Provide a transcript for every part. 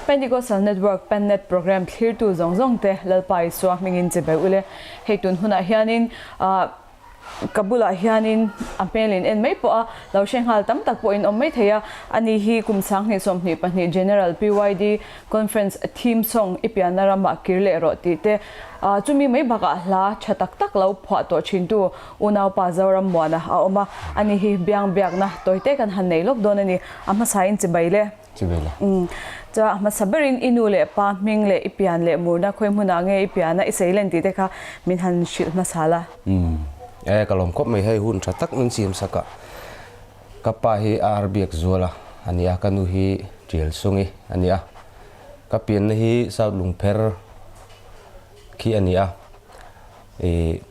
Pentecostal Network Pennet Programme thlirtu zawng zawng te Lalpa Isua hmingin che ber ule. Hei tun hunah hianin ka bulah hianin a hmel in en mai pawh a lo hre nghal tam tak pawhin awm mai thei a. Ani hi kum 2022 General PYD Conference theme song i pianna ramah kir leh rawh tih te chumi mai bakah hla tha tak tak lo phuah tawh thintu Unaupa Zoram Muana a awm a. Ani hi biang biakna tawite kan han nei lawk dawn a ni. A hmasain chibai le. Chibai le. Chuan a hmasa berin i nu leh pa hming leh i pian leh murna khawi hmunah nge i piana i seilen tih te kha min han hrilh hmasa la. E ka lawm khawp mai hei hun tha tak min siam sak a. Ka pa hi Ar Biak Zuala a ni a, ka nu hi Tial Sungi a ni a. Ka pianna hi South Lungpher khi a ni a. Ih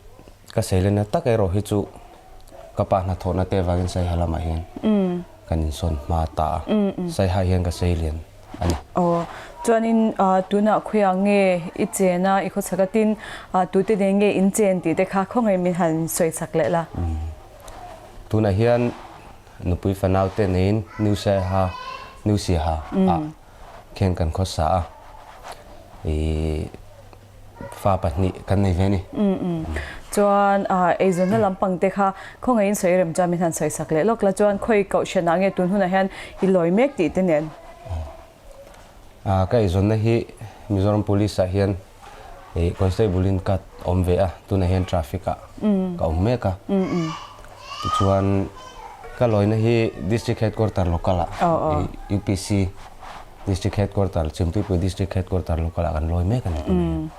ka seilena tak erawh hi chu ka pa hnathawhna te avangin Saiha lamah hian kan insawn hma ta a, Saiha hian ka seilian a ni. Aw, chuanin tunah khawiah nge i chen a, i khawchhak a tin tute nen nge in chen tih te kha khawngaih min han sawi chak leh la. Tunah hian nupui fanau te neiin New Saiha, New Siaha ah khian kan khawsa a, ih fa pahnih kan nei ve a ni. Chuan eizawnna lampang te kha khawngaihin sawi rem chuan min han sawi sak leh lawk la chuan khawi kohhranah nge tun hunah hian i lawi mek tih te nen. Ka eizawnna hi Mizoram Police ah hian Constable in ka awm ve a, tunah hian traffic ah ka awm mek a. Tichuan ka lawina hi District Headquarter local ah UPC District Headquarter, Chhimtuipui District Headquarter local ah kan lawi mek a ni tunah hian.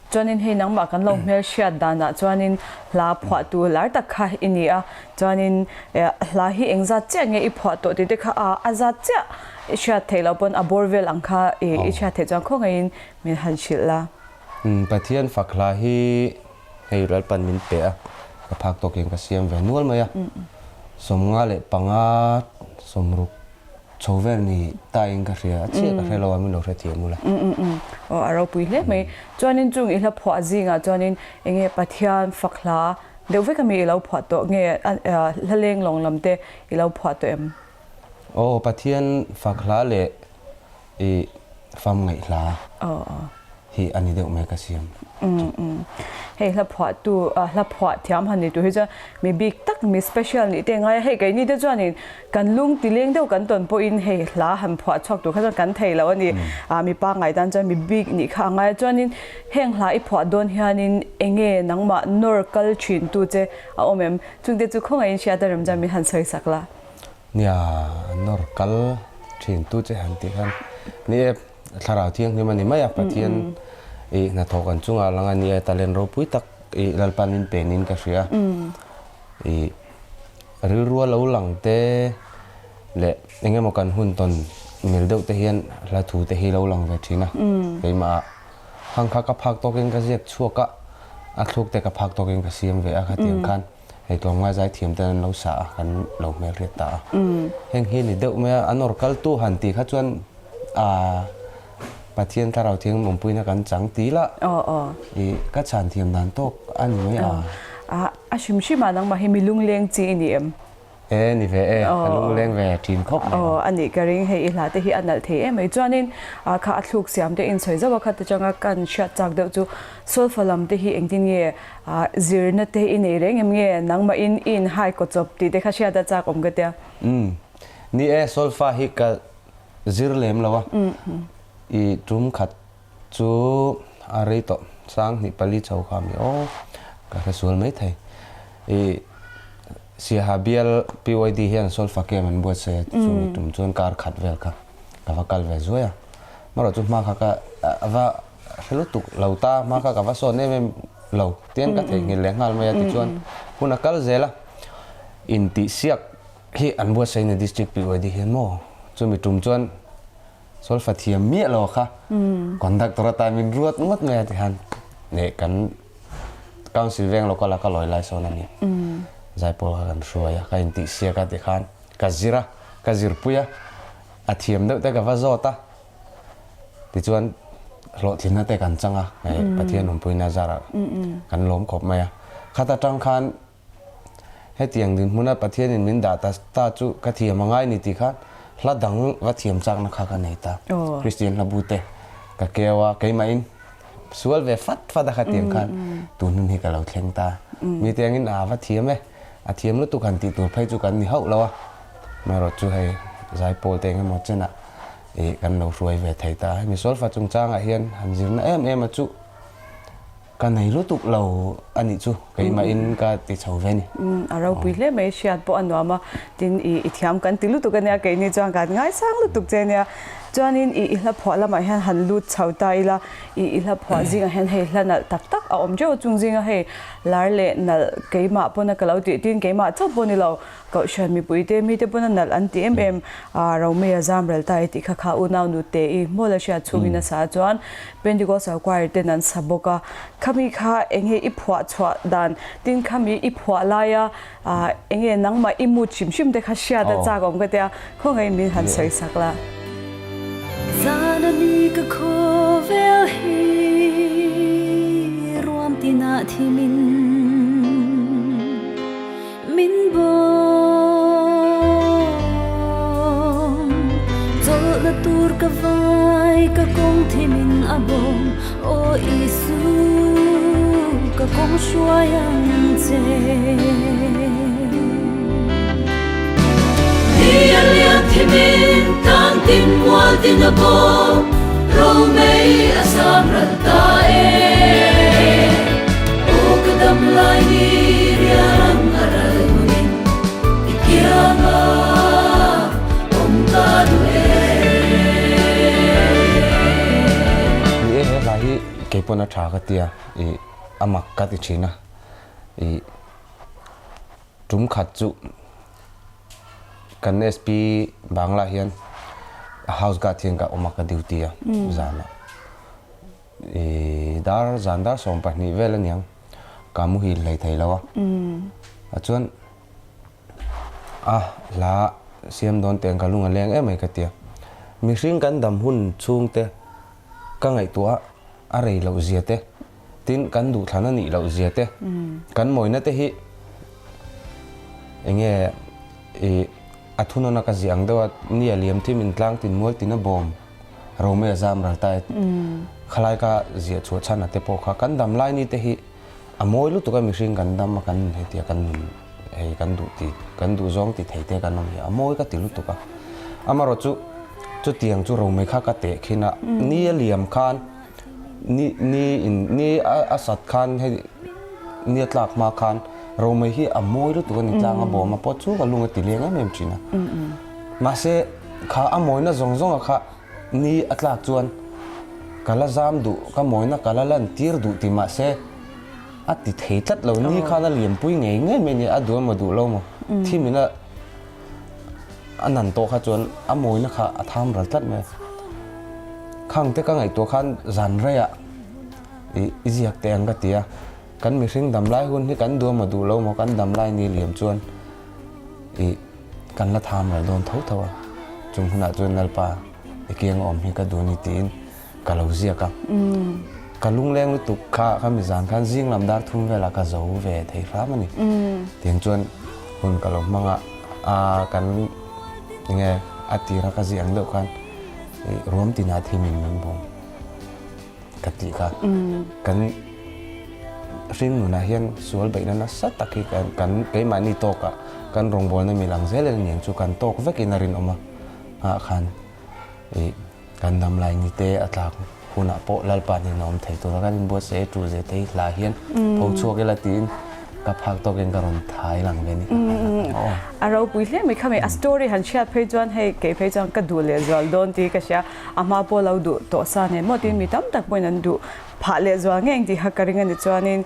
Chuanin hei nangmah kan lo hmelhriat danah chuanin hla phuahtu lar tak kha i ni a, chuanin hla hi engzat chiah nge i phuah tawh tih te kha a zat chiah i hriat theih loh pawn a bawr vel ang kha i hriat theih chuan khawngaihin min han hrilh la. Pathian fak hla hi hei Lalpan min pe a, ka phak tawkin ka siam ve nual mai a, 55, 60 Chho vel ni ta in ka hria, a chiah ka hre lo a min lo hre thiam ula. Aw a ropui hle mai. Chuanin chung i hla phuah zingah chuanin enge Pathian fak hla deuh vek ami i lo phuah tawh nge hla leng lawng lam te i lo phuah tawh em? Aw Pathian fak hla leh i fam ngaih hla hi a ni deuh mai ka siam chu. Hei hla phuahtu hla phuah thiam han ni tur hi chuan mi bik tak mi special nih te ngai a, hei keini te chuanin kan lung ti leng deuh kan tawn pawhin hei hla han phuah chhuak tur kha chuan kan thei lo a ni. Mi pangngai tan chuan mi bik nih kha a ngai a, chuanin heng hla i phuah dawn hianin enge nangmah nawr kal thin tu che a awm em? Chungte chu khawngaihin hriat a rem chuan min han sawi sak la. Nia, nawr kal thin tu che han tih khan ni e, Thlarau Thianghlim a ni mai a, Pathian i hnathawh kan chungah lang a ni e, talent ropui tak i Lalpan min pe niin ka hria. I rilrua lo lang te leh eng emaw kan hun tawn mil deuh te hian hla thu te hi lo lang ve thin a, keimah ah hang kha ka phak tawkin ka ziak chhuak a, a thluk te ka phak tawkin ka siam ve a khatiang khan. Hei tlawmngai zaithiam ten an lo sa a, kan lo hmelhriat ta a. Heng hi ni deuh mai a, an awr kaltu han tih kha chuan aa Pathian Thlarau Thianghlim awmpuina kan chang ti la i ka chhan thiam dan tawk a ni mai a. A hrim hrim ah nangmah hi mi lungleng chi i ni em? E ni ve e, ka lungleng ve thin khawp mai. Aw a nih ka ring, hei i hla te hi a nalh thei em mai. Chuanin kha a thluk siam te insawi zauh a kha te changa kan hriat chak deuh chu solfa lam te hi engtin nge zirna te i nei reng em nge nangmah in i inhai kaw chawp tih te kha hriat a chak awm ka tia. Umm ni e, solfa hi ka zir lem lo a, i tum khat Chu a rei tawh 2004 chho kha mi aw ka hre sual mai thei. I Siaha bial PYD hian solfa camp an buatsaih a chu mi tum chuan kar khat vel kha ka va kal ve zuai a. Marawh chu hma kha ka va hre lutuk lo ta hma kha ka va sawn em em lo tian ka theihnghilh leh nghal mai a tichuan hun a kal zel a intihsiak hi an buatsaih ni district PYD hian maw chu mi tum chuan Solfa thiam miah lo kha conductor atan min ruat ngawt mai a ti khan leh kan council veng local a ka lawi lai sawn a ni. Zaipawl kha kan hruai a, ka intihsiak a ti khan ka zir a, ka zirpui a, a thiam deuh te ka va zawt a, tichuan hlawhtlinna te kan chang a, Pathian awmpuina zarah kan lawm khawp mai a. Khat atang khan Hetiang dinhmuna Pathianin min dah ta ta chu ka thiam a ngai ni tih khan Hla dang va thiam chakna kha ka nei ta. Kristian hla bu te ka keu a, keimahin sual ve fat fat a kha tiang khan tun hun hi ka lo thleng ta. Mi te angin a va thiam e, a thiam lutuk han tih tur phei chu kan ni hauh lo a. Amaherawh chu hei zaipawl te engemaw chenah ih kan lo hruai ve thei ta. Hemi solfa chungchangah hian han zirna em em a chu. Ka nei lutuk lo a nih chu, keimahin ka ti chho ve ni. A ropui hle mai, hriat pawh a nuam a, tin i i thiam kan ti lutuk a nia, keini chuan kan ngaisang lutuk che nia. Chuanin i i hla phuah lamah hian han lut chho ta ila, i i hla phuah zingah hian hei hla nalh tak tak a awm teuh a, chung zinga hei lar leh nalh keimah pawna ka lo tih, tin keimah chauh pawh ni lo, Kohhran mipuite mite pawn a nalh an ti em em a, Romeo Zamrel ta i tih kha kha unau nute i hmawla hriat chhungin a sa chuan Pentecostal Choir ten an sa bawk a, khami kha enge i phuah chhuah dan tin khami i phuah laia enge nangmah i mood hrim hrim te kha hriat a chak awm ka tia, khawngaih min han sawi sak la. Zan a ni ka khawvel hi ruam tinah thimin. Min bawm chawlhna tur ka vai ka kawng thimin a bawm Aw Isu ka kawng hruai ang che. Ni a lian thimin tlang tin mual tin a bawm Romei a sam ral ta e Aw ka dam lai ni riang a ral hunin i kiang a awm ta duh e. Ni e he hla hi kei pawn a tha ka tia i a mak ka ti thin a i tum khat chu kan SP Bangla hian house guard hian ka awm a ka duty a zan ah i dar zan dar 12 vel aniang ka muhil hlei thei lo a a chuan a hla siam dawn teh ang ka lung a leng em mai ka tia mihring kan dam hun chhung te ka ngaihtuah a a rei loh zia te Tin, kan duhthlan a nih loh zia te, kan mawina te hi enge i a thunawna ka ziah ang deuh a, ni a liam thim in tlang tin mual tin a bawm Romei a zam ral ta e. Khalai ka ziah chhuah chhan a te pawh kha kan dam lai ni te hi a mawi lutuk a mihring kan dam a kan nun hei tia kan nun hei kan duh ti kan duh zawng ti thei te kan awm hi a mawi ka ti lutuk a. Amaherawhchu chu chutiang chu Romei kha ka teh khin a, ni a liam khan Ni ni in ni a sat khan hei ni a tlak hma khan Romei hi a mawi lutuk a ni tlang a bawm a pawh chu ka lung a ti leng em em thin a. Mahse kha a mawina zawng zawng a kha ni a tlak chuan ka la zam duh ka mawina ka la lan tir duh ti mahse a ti thei tlat lo ni khan a lianpui ngei ngei mai a ni a duh emaw duh lo maw thim in a A nan tawh kha chuan a mawina kha a tham ral tlat mai a. Khang te ka ngaihtuah khan zan reiah ih i ziak teh ang ka ti a. Kan mihring dam lai hun hi kan duh amaw duh lo maw kan dam lai ni liam chuan ih kan la tham ral dawn tho tho a. Chung hunah chuan Lalpa i kiang a awm hi ka duh a ni tiin Ka lo ziak a, ka lungleng lutuk kha ka mi zan khan zing lam dar thum velah ka zo ve thei hram a ni. Tiang chuan hun ka lo hmang a, a kan enge a tira ka ziah ang deuh khan ruam tinah thim in min bawm ka tih kha. Kan hring nunah hian sual beihna nasa tak hi kan keimahni tawkah kan rawngbawlna mil ang zel in aniang chu kan tawk vekin a rinawm a, nghah khan ih Kan dam lai ni te a tlak hunah pawh Lalpa hnenah awm thei tura kan inbuatsaih a tul zeh te hi hla hian tho chhuak ila tiin ka phak tawkin ka rawn thai lang ve ni ka khai lang ang aw. A ropui hle mai kha mai a story han hriat phei chuan hei kei phei chuan ka duh leh zual dawn tih ka hria a hma pawh lo duh tawh sa nen maw tin mi tam tak pawhin an duh phah leh zual ngei ang tih kha ka ring a ni chuanin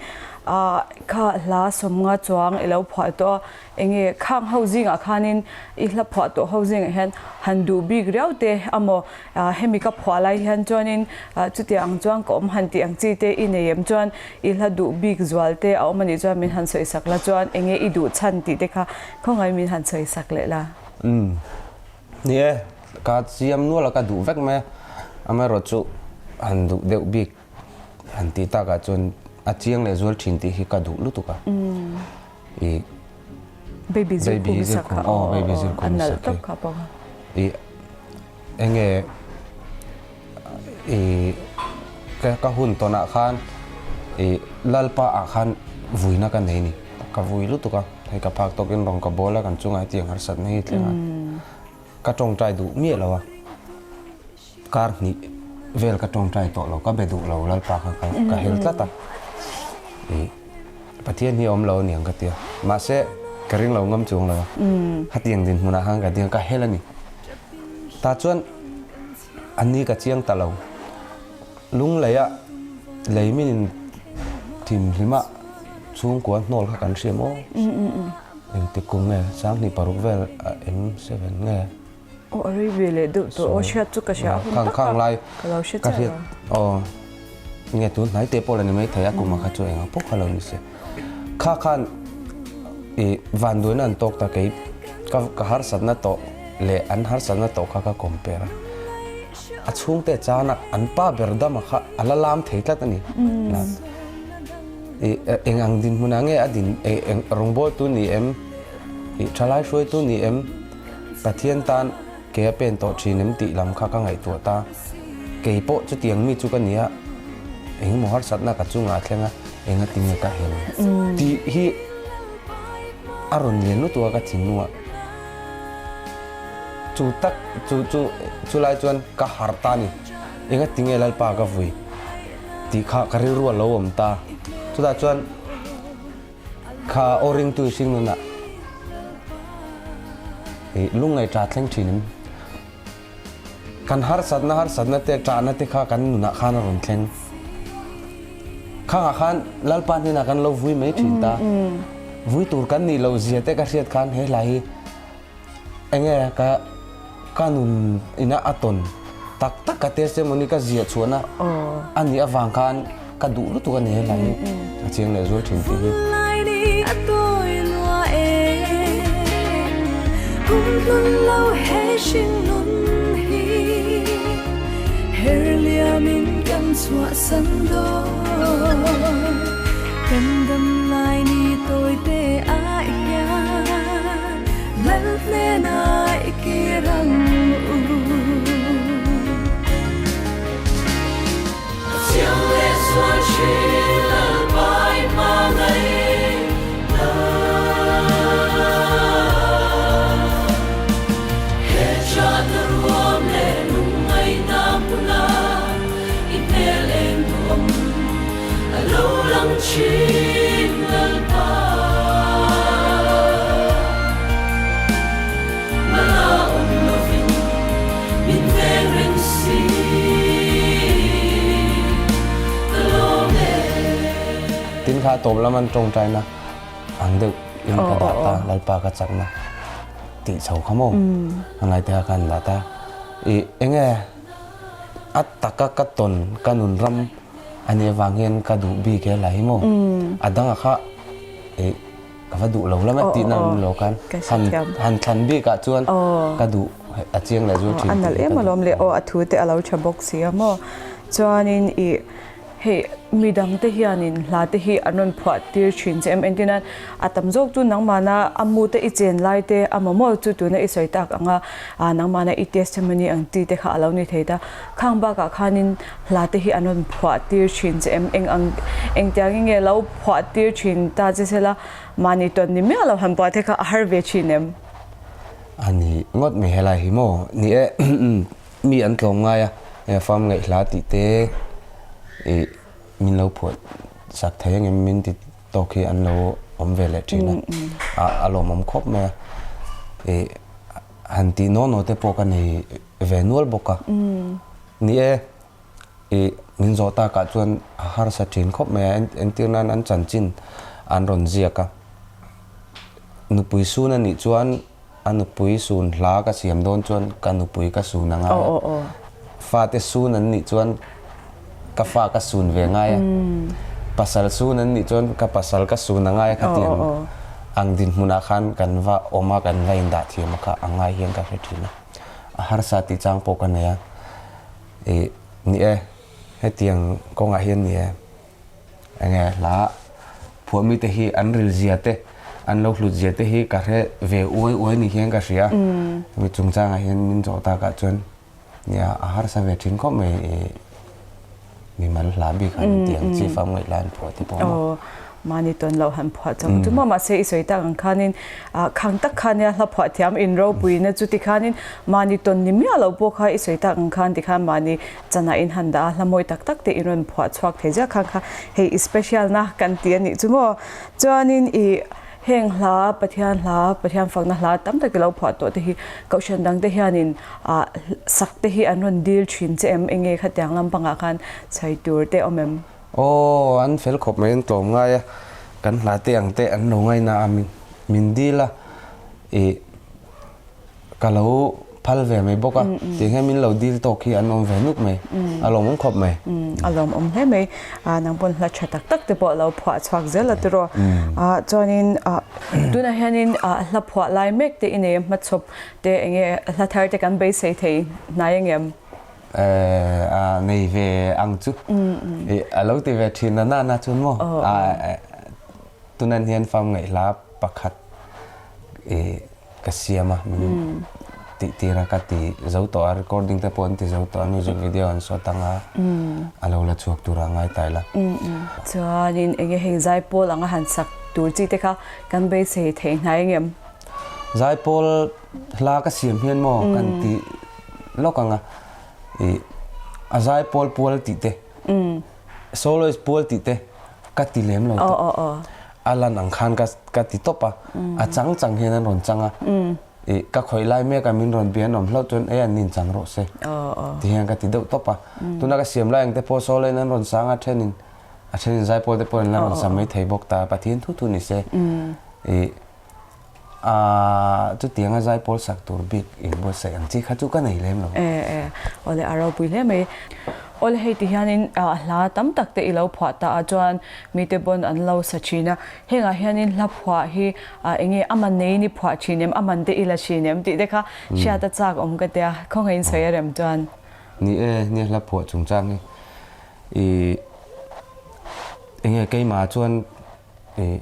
ah kha hla sawmnga chuang i lo phuah tawh a Enge khang ho zingah khanin i hla phuah tawh ho zingah hian han duh bik riau te amaw hemi ka phuah lai hian chuanin chutiang ang chuan ka awm han tih ang chi te i nei em chuan i hla duh bik zual te a awm anih chuan min han sawi sak la chuan enge i duh chhan tih te kha khawngaih min han sawi sak leh la. Umm ni e ka siam nual a ka duh vek mai a amaherawhchu han duh deuh bik han tih takah chuan a chiang leh zual thin tih hi ka duh lutuk a. I Baby zirkhum i sak kha aw baby zirkhum i sak hi. I enge i ka ka hun tawnah khan i Lalpa ah khan vuina ka nei ni. Ka vui lutuk a, hei ka phak tawkin rawn ka bawl a, kan chungah hetiang harsatna hi thleng a, ka tawngtai duh miah lo a. Kar hnih vel ka tawngtai tawh lo, ka be duh lo Lalpa kha ka ka hel tlat a. I Pathian hi a awm lo aniang ka ti a, mahse ka ring lo ngam chuang lo a, khatiang dinhmunah khan ka ding a, ka hel a ni. Tah chuan a ni ka chiang ta lo, lungleia lei min in thimhlima chhungkua hnawl kha kan hria maw? Engtik kum nge? 2006 vel a M7 nge? Aw a rei ve leh deuh tawh aw hriat chu ka hria a hun tak a ka lo hre chiah lo. Aw nge tun hnai te pawh la ni maithei a kum a kha chu engah pawh kha lo ni se. Kha khan i vanduaina an tawk ta kei ka ka harsatna tawh leh an harsatna tawh kha ka compare a. A chhungte chana an pa ber dama kha a la lam thei tlat a ni. I eng ang dinhmunah nge a din eng rawngbawltu ni em i thalai hruaitu ni em Pathian tan ke a pen tawh thin em tih lam kha ka ngaihtuah ta. Kei pawh chutiang mi chu ka ni a, engemaw harsatna ka chungah a thleng a, enga tinge ka hel tih hi a rawn lian lutuk a ka thinlungah. Chu tak chu chu chulai chuan ka harh ta a ni. Enga tinge Lalpa ka vui tih kha ka rilru a lo awm ta. Chutah chuan. Kha aw ringtu i hring nunah i lungngaih ṭah thleng ṭhin em? Kan harsatna harsatna te ṭahna te kha kan nunah khan a rawn thleng. Khangah khan Lalpa hnenah kan lo vui mai ṭhin ta. Vui tur kan nih loh zia te ka hriat khan he hla hi Enge ka ka nun ina a tawn tak tak ka testimony ka ziah chhuahna a nih avang khan ka duh lutuk a ni helai hi a chiang leh zual thin tih hi. Tin kha tawp lam an tawngtaina ang deuh in ka dah ta Lalpa ka chakna tih chho kha maw a ngaite kha kan dah ta i enge a taka ka tawn ka nun ram A nih avang hian ka duh bik e la hi maw? A danga kha eh ka va duh lo lam e tihna an lo khan han han thlan bik ah chuan ka duh a chiang leh zual thin A nalh em alawm le aw a thu te a lo tha bawk si a maw? Chuanin ih hei midang te hianin hla te hi an rawn phuah tir thin che em entir nan a tam zawk chu nangmahna a mu te i chen lai te a maw chu tuna i sawi tak anga nangmahna i testimony ang chi te kha a lo ni thei ta khang bakah khanin Hla te hi an rawn phuah tir thin che em? Eng ang engtiangin nge lo phuah tir thin ta che sela mahni tawn ni miah lo han phuah te kha a har ve thin em? A ni ngawt mai helai hi maw? Ni e, mi an tlawm ngai a, e fam ngaih hla tih te i min lo phuah sak thei angem min ti tawk hi an lo awm ve leh thin a, a lawmawm khawp mai a, i han tih naw naw te pawh ka nei ve nual bawk a. Ni e, i min zawh takah chuan a harsa thin khawp mai a, entir nan an chanchin an rawn ziak a. Nupui sun a nih chuan a nupui sun hla ka siam dawn chuan ka nupui ka sun a ngai a, fate sun an nih chuan ka fa ka sun ve ngai a, pasal sun an nih chuan ka pasal ka sun a ngai a khatiang ang dinhmunah khan kan va awm a, kan va indah thiam a kha a ngai hian ka hre thin a. A harsa tih chang pawh ka nei a, ih ni e, hetiang kawngah hian ni e, enge hla phuah mite hi an rilzia te, an lo hlut zia te hi ka hre ve uai uai ni hian ka hria. Hemi chungchangah hian min zawh takah chuan nia a harsa ve thin khawp mai i mimal hla bik han tih ang chi fam ngaih lai an phuah te pawh a maw. Aw, mahni tawn loh han phuah chang chu maw mahse i sawi tak ang khanin khang tak kha nia hla phuah thiam in ropuina chu tikhanin mahni tawn ni miah lo pawh kha i sawi tak ang khan tikhan mahni chanah in han dah a hla mawi tak tak te in rawn phuah chhuak thei ziah khan kha hei i special na kan ti a nih chu maw. Chuanin i heng hla, Pathian hla, Pathian fakna hla tam tak i lo phuah tawh te hi Kohhran dang te hianin ah sak te hi an rawn dil thin che em? Enge khatiang lampangah khan chhai tur te awm em? Aw, an fel khawp mai, an tlawm ngai a, kan hla te ang te an lo ngaina a, min dil a, i Ka lo phal ve mai bawk a, tih hian min lo dil tawk hi an awm ve nuk mai, a lawmawm khawp mai. A lawmawm hle mai, nang pawn hla tha tak tak te pawh a lo phuah chhuak zel a tiraw. Chuanin tunah hianin hla phuah lai mek te i nei a, hmachhawp te enge hla thar te kan beisei thei hnai angem? A nei ve ang chu, a lo ti ve thin a nana chuan maw. Tunan hian fam ngaih hla pakhat i ka siam a, min tih tir a, ka ti zo tawh a, recording te pawh an ti zo tawh a, music video an shot ang a, a lo la chhuak tur a ngai ta ila. Chuanin enge hei zaipawl anga han sak tur chi te kha kan beisei thei hnai engem? Zaipawl hla ka siam hian maw kan ti lawk ang a, i a zaipawl pual tih te, soloist pual tih te ka ti lem lo tawp. A lan ang khan ka ka ti tawp a, a chang chang hian an rawn chang a, ih ka khawih lai mek a min rawn bia an awm hlauh chuan e an nin chang rawh se ti hian ka ti deuh tawp a. Tuna ka siam lai ang te pawh saw laiin an rawn sang a, thenin a thenin zaipawl te pawh an la rawn sa mai thei bawk ta, Pathian thu thu ni se ih Aaa chutianga zaipawl sak tur bik in buatsaih ang chi kha chu ka nei lem lo. E e, awle a ropui hle mai. Awle hei ti hianin hla tam tak te i lo phuah ta a chuan mite pawn an lo sa thin a, hengah hianin hla phuah hi enge a man neiin i phuah thin em, a man te i la thin em tih te kha hriat a chak awm ka tia, khawngaihin sawi a rem chuan. Ni e, nia hla phuah chungchang hi i enge keimah chuan i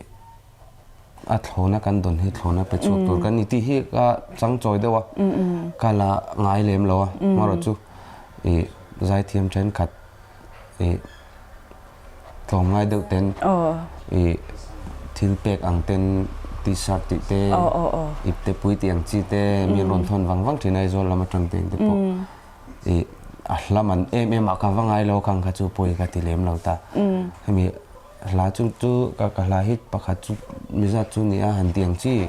A thlawna kan dawn hi thlawna pe chhuak tur kan ni tih hi ka chang chawi deuh a, ka la ngai lem lo a, hmarawh chu ih zaithiam thenkhat ih tlawmngai deuh ten ih thil pek ang ten t-shirt tih te ipte pui tih ang chi te mi an rawn thawn vang vang thin a Aizawl lam atang te te pawh ih a hla man em em ah ka va ngai lo khang kha chu pawi ka ti lem lo ta hemi Hla chu chu ka ka hla hi pakhat chu mizat chu ni a han ti ang chi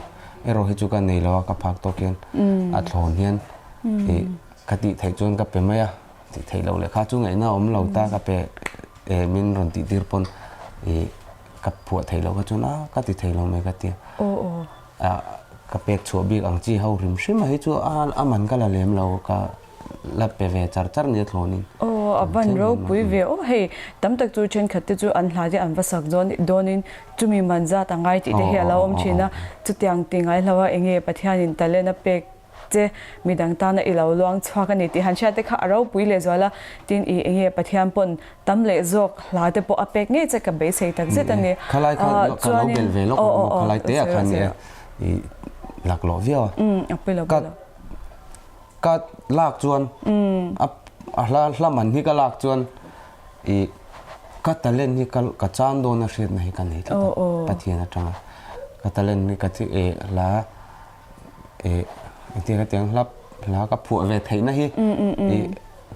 erawh hi chu ka nei lo a ka phak tawk hian a thlawn hian ih ka tih theih chuan ka pe mai a tih theih loh leh kha chu ngaihna a awm lo ta ka pe eh min rawn tih tir pawn ih ka phuah theih loh kha chuan a ka ti thei lo mai ka ti a ka pek chhuah bik ang chi ho hrim hrim a hi chu a a man ka la lem lo ka la pe ve char char nia thlawnin. Aw a van ropui ve aw hei tam tak chu thenkhat te chu an hla te an va sak dawn dawnin chumi man zat a ngai tih te hi a lo awm thin a chutiang ti ngai hlo a enge Pathianin talent a pek che midang tana i lo luang chhuak a ni tih han hriat te kha a ropui leh zual a tin i enge Pathian pawn tam leh zawk hla te pawh a pek ngei che ka beisei tak zet a ni. Khalai kha ka lo belh ve lawk ang maw khalai te ah khan i laklawh viau a. A pawi lo pawi lo. Ka lak chuan a hla hla man hi ka lak chuan i ka talent hi ka ka chan dawn a hriatna hi ka nei tlat a Pathian atanga ka talent hi ka chi e hla e engtiang hetiang hla hla ka phuah ve theihna hi i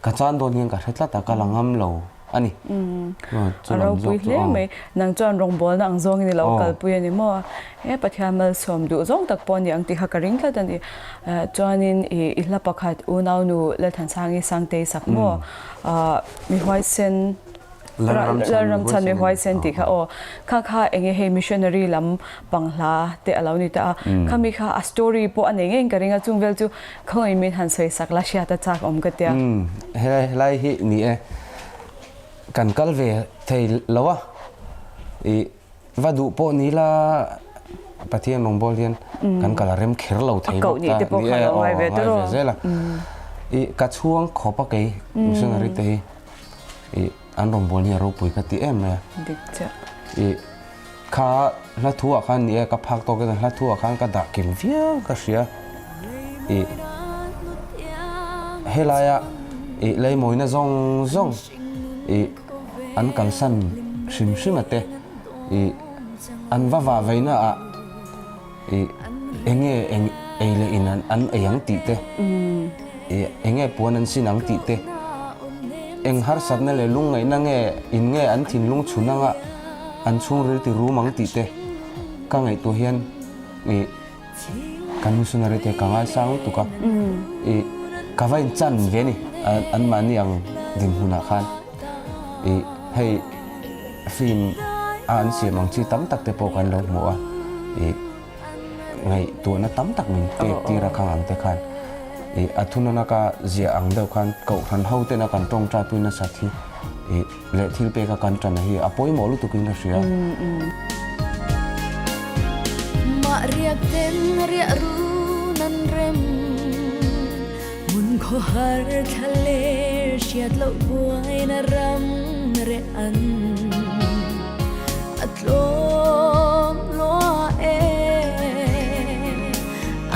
ka chan dawn hian ka hre tlat a ka la ngam lo a ni. A ropui hle mai. Nang chuan rawngbawlna ang zawngin i lo kalpui a ni maw? He Pathian malsawm duh zawng tak pawh a ni ang tih kha ka ring tlat a ni. Chuanin i hla pakhat Unaunu Lalthansangi Sangtei sak maw? Mi huaisen Lalramchhan mi huaisen tih kha aw. Kha kha enge hei missionary lam pang hla te a lo ni ta a. Khami kha a story pawh a nei ngeiin ka ring a, chung vel chu Khawngaih min han sawi sak la hriat a chak awm ka tia. Umm helai hi ni e kan kal ve thei lo a i va duh pawh ni la Pathian rawngbâwl hian kan kal a rem kher lo thei bawk ta ni e aw ngai ve zel a i ka chhuang khawp a kei missionary te hi i an rawngbâwl hi a ropui ka ti em mai a dik chiah i. Kha hla thu ah khan ni e, ka phak tawk in hla thu ah khan ka dah kim viau ka hria. Ih helaia ih leimawina zawng zawng ih an kalsan hrim hrim a te ih an va vah veina ah ih enge eng ei leh in an ei ang tih te ih enge puan an sin ang tih te eng harsatna leh lungngaihna nge in nge an thinlung chhun anga an chhungril ti rum ang tih te ka ngaihtuah hian ih Kan missionary te ka ngaisang lutuk a, i ka va inchan ve a ni anmahni ang dinhmunah khan i hei film a an siam ang chi tam tak te pawh kan lo hmu a, i ngaihtuahna tam tak min pek tir a khang ang te khan i a thunawna ka ziah ang deuh khan kohhran ho tena kan tawngtai pui nasat hi i leh thil peka kan ṭan hi a pawimawh lutukin ka hria. Mah riak ten riah run an rem Hmun khawhar thla ler hriat loh buaina ram reh an a tlawm lua e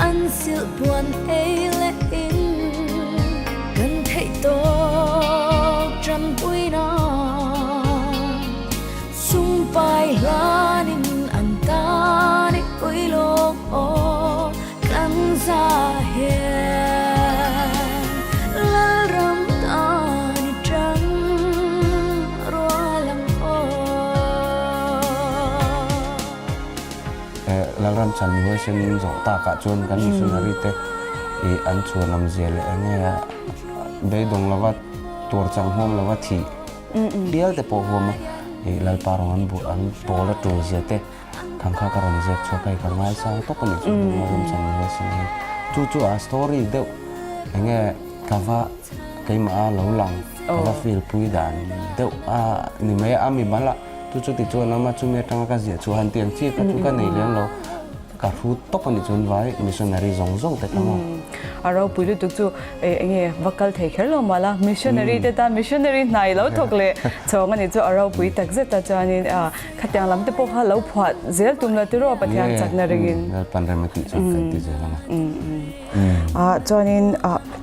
An silh puan ei leh in kan theih tawk tanpuina sumpai hlanin an tan i ui lawng aw kan za hian Lalram tan i tang rual ang aw. Lalram chhan mi huaisen zawh takah chuan kan missionary te ih an chhuan awm zia leh eng nge beidawng lova tuar chang huam lova thih bial te pawh huam a ih Lalpa rawng an buh an pawl a tul zia te khang kha ka rawn ziak chhuak a hei ka ngaisang tawp a ni chu Lalram chhan mi huaisen hian chu chu a story deuh eng nge ka va keimah a lo lang ka va feel pui dan deuh a ni mai a mi bal a. Chu chu tichuan ama chumi atanga ka ziah chu han tiang chiah kha chu ka nei lem lo, ka hrut tawp a ni chuan vai missionary zawng zawng te kha maw. A ropui lutuk chu enge va kal thei kher lo mah la, missionary te tan missionary hna i lo thawk leh chhawng a ni chu a ropui tak zet a chuanin khatiang lam te pawh kha lo phuah zel tum la tiraw Pathian chakna ringin. Lalpan rem a tih chuan kan ti zel ang a. Chuanin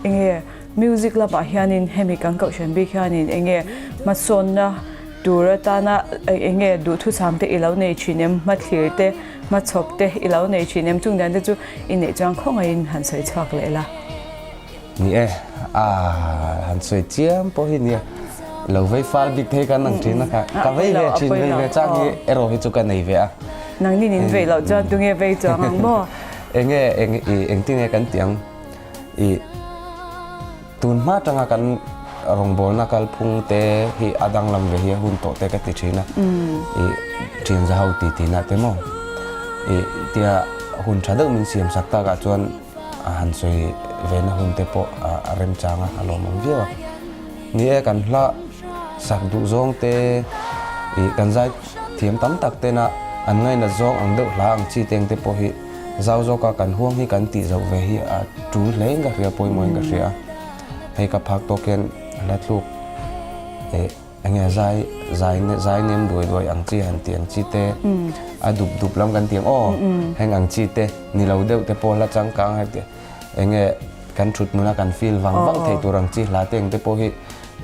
enge music lamah hianin hemi kan kohhran bik hianin enge hmasawnna Tur atana eng nge duhthusam te i lo nei thin em? Hmathlir te, hmachhawp te i lo nei thin em? Chung dan te chu i neih chuan khawngaihin han sawi chhuak leh la. Ni e, aah han sawi chiam pawh hi nia, lo vei fal bik thei kan ang thin a kha, ka vei ve thin, vei ve chang hi erawh hi chu ka nei ve a. Nangni nin vei loh chuan tunge vei chuang ang maw? Eng nge, eng i engtin nge kan tih ang? I. Tun hma atanga kan rawngbawlna kalphung te hi a danglam ve hi a hun tawh te ka ti thin a, i thian za ho ti tihna te maw i tia hun tha deuh min siam sak takah chuan a han sawi ve na hun te pawh a remchang a, a lawmawm viau a. Ni e kan hla sak duh zawng te i kan zai thiam tam tak tena an ngainat zawng ang deuh hla ang chi te ang te pawh hi Zau zawka kan huang hi kan tih zoh ve hi a tul hle in ka hria, pawimawh in ka hria a. Hei ka phak tawk hian hla tluk eh eng nge zai zai zai nem duai duai ang chi han tih ang chi te, a dup dup lam kan tih ang aw heng ang chi te ni lo deuh te pawh hla changkang hei te eng nge kan thut hmuna kan feel vang vang thei tur ang chi hla te eng te pawh hi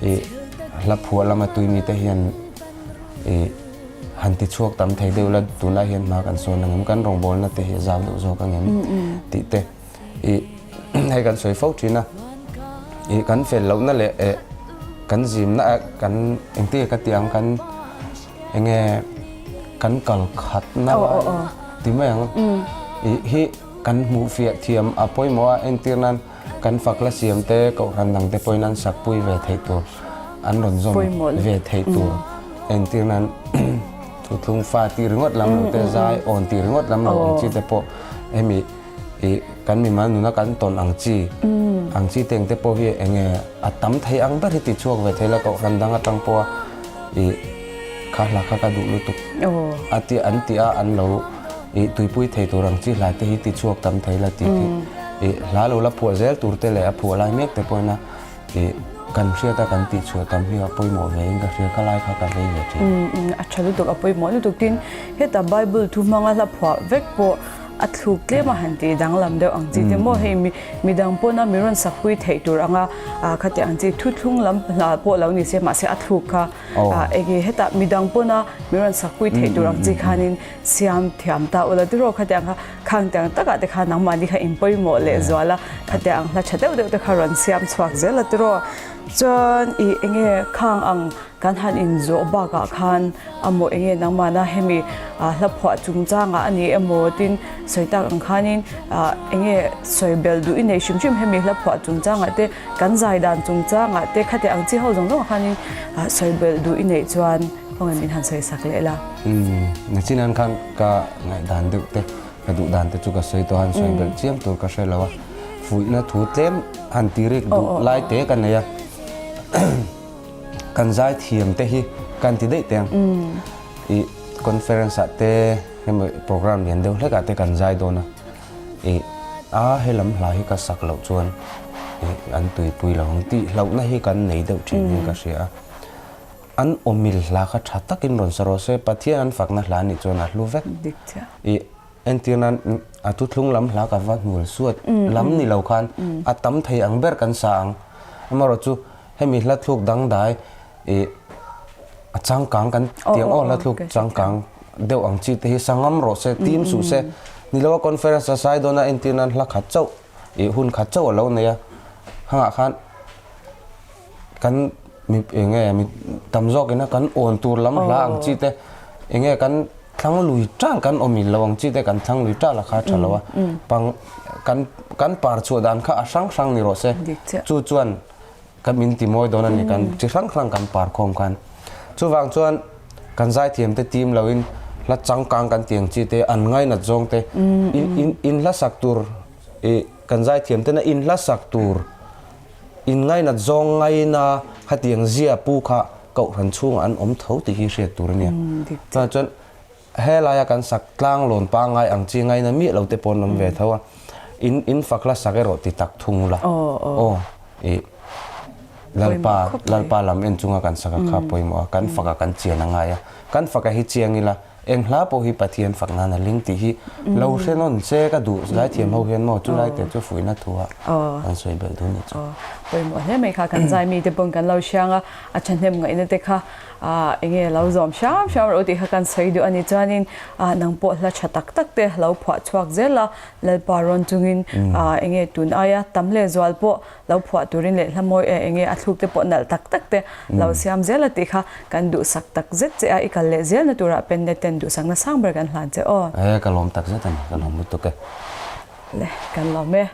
ih hla phuah lama tui mi te hian ih Han ti chhuak tam thei deuh la, tunlai hian hma kan sawn ang em, kan rawngbawlna te hi a zau deuh zawk ang em tih te ih hei kan sawi fo thin a, ih kan fel lohna leh eh kan zimna ah kan engtin nge ka tih ang kan enge kan kal khatna lai ti mai ang ih hi kan hmuh fiah thiam a pawimawh a entir nan. Kan fak la siam te kohhran dang te pawhin an sak pui ve theih tur, an rawn zawm ve theih tur entir nan thutlung fa tih ringawt lam lo te, zai awn tih ringawt lam lo ang chi te pawh hemi ih kan mimal nuna kan tawn ang chi ang chi te engte pawh hi enge a tam thei ang ber hi ti chhuak ve thei la kohhran dang atang pawha ih kha hla kha ka duh lutuk a ti an ti a an lo Ih tuipui thei tur ang chi hla te hi ti chhuak tam thei la tih khi ih hla lo la phuah zel tur te leh a phuah lai mek te pawhin a ih Kan hriat a kan tihchhuah tam hi a pawimawh ve in ka hria, ka lai kha ka vei ve thin. Umm a tha lutuk, a pawimawh lutuk. Tin, heta Bible thu hmanga hla phuah vek pawh a thluk tlem a han tih danglam deuh ang chi te maw hei mi midang pawna mi rawn sakpui theih tur anga khati ang chi thuthlung lam hla pawh lo ni se mahse a thluk kha enge hetah midang pawna mi rawn sakpui theih tur ang chi khanin siam thiam ta ula tiraw khati ang kha khang tiang takah te khan nangmahni kha in pawimawh leh zual a khati ang hla tha deuh deuh te kha rawn siam chhuak zel a tiraw chuan ih enge khang ang Kan han inzawh bakah khan amaw enge nangmahna hemi hla phuah chungchangah a ni emaw tin sawi tak ang khanin enge sawi belh duh i nei hrim hrim hemi hla phuah chungchangah te kan zai dan chungchangah te khati ang chi ho zawng zawngah khanin sawi belh duh i neih chuan khawngaih min han sawi sak leh la. Umm Nachinan khan ka ngaihdan deuh te ka duh dan te chu ka sawi tawh a han sawi belh chiam tur ka hre lo a fuihna thu tlem han ti rik duh lai te ka nei a. Kan zaithiam te hi kan ti daih teng. I conference ah te hemi program lian deuh hlek ah te kan zai dawn a. I a helam hla hi ka sak loh chuan i an tuipui lo ang tih hlauhna hi kan nei deuh thin hian ka hria a. An awmil hla kha tha takin rawn sa rawh se, Pathian an fakna hla nih chuan a hlu vek. I entir nan a thuthlung lam hla ka va hnual suat lam ni lo khan a tam thei ang ber kan sa ang. Amaherawhchu Hemi hla thluk dangdai ih a changkang kan ti ang aw hla thluk changkang deuh ang chi te hi sangam rawh se team suh se ni lo a conference a sai dawn a entir nan hla khat chauh ih hun khat chauh a lo nei a hangah khan kan mi eng nge mi tam zawk ina kan awn tur lam hla ang chi te eng nge kan thlang lui tal kan awm in lo ang chi te kan thlang lui tal a kha tha lo a pang kan kan par chhuah dan kha a hrang hrang ni rawh se chu chuan Kan min ti mawi dawn a ni, kan chi hrang hrang kan par khawm khan. Chuvang chuan kan zaithiam te team lo in hla changkang kan ti ang chi te, an ngainat zawng te, in in hla sak tur i kan zaithiam tena in hla sak tur in ngainat zawng ngaina khatiang zia pu kha kohhran chhungah an awm tho tih hi hriat tur a nia. Chuvang chuan Helaia kan sak tlang lawn pangngai ang chi ngaina miah lo te pawh an awm ve tho a, in in fak hla sak erawh ti tak thung la. Aw i Lalpa Lalpa lam en chunga kan sak a kha pawimawh a, kan fak a kan chian a ngai a, kan fak a hi chiang ila eng hla pawh hi Pathian fak nan a ling tih hi lo hre nawn che ka duh zaithiam ho hian maw chulai te chu fuihna thu a kan sawi belh dun ni chu. Pawimawh hle mai kha kan zai mite pawn kan lo hriang a, a thahnem ngaihna te kha Ahh enge lo zawm hram hram rawh u tih kha kan sawi duh a ni. Chuanin ahh nang pawh hla tha tak tak te lo phuah chhuak zel a, Lalpa rawn chungin ahh enge tun aia tam leh zual pawh lo phuah turin leh hla mawi eh enge a thluk te pawh nalh tak tak te lo siam zel a tih kha kan duhsak tak zet che a, i kal leh zel na turah Pennet ten duhsakna sang ber kan hlan che aw. Eh ka lawm tak zet a ni, ka lawm lutuk e. Le kan lawm e.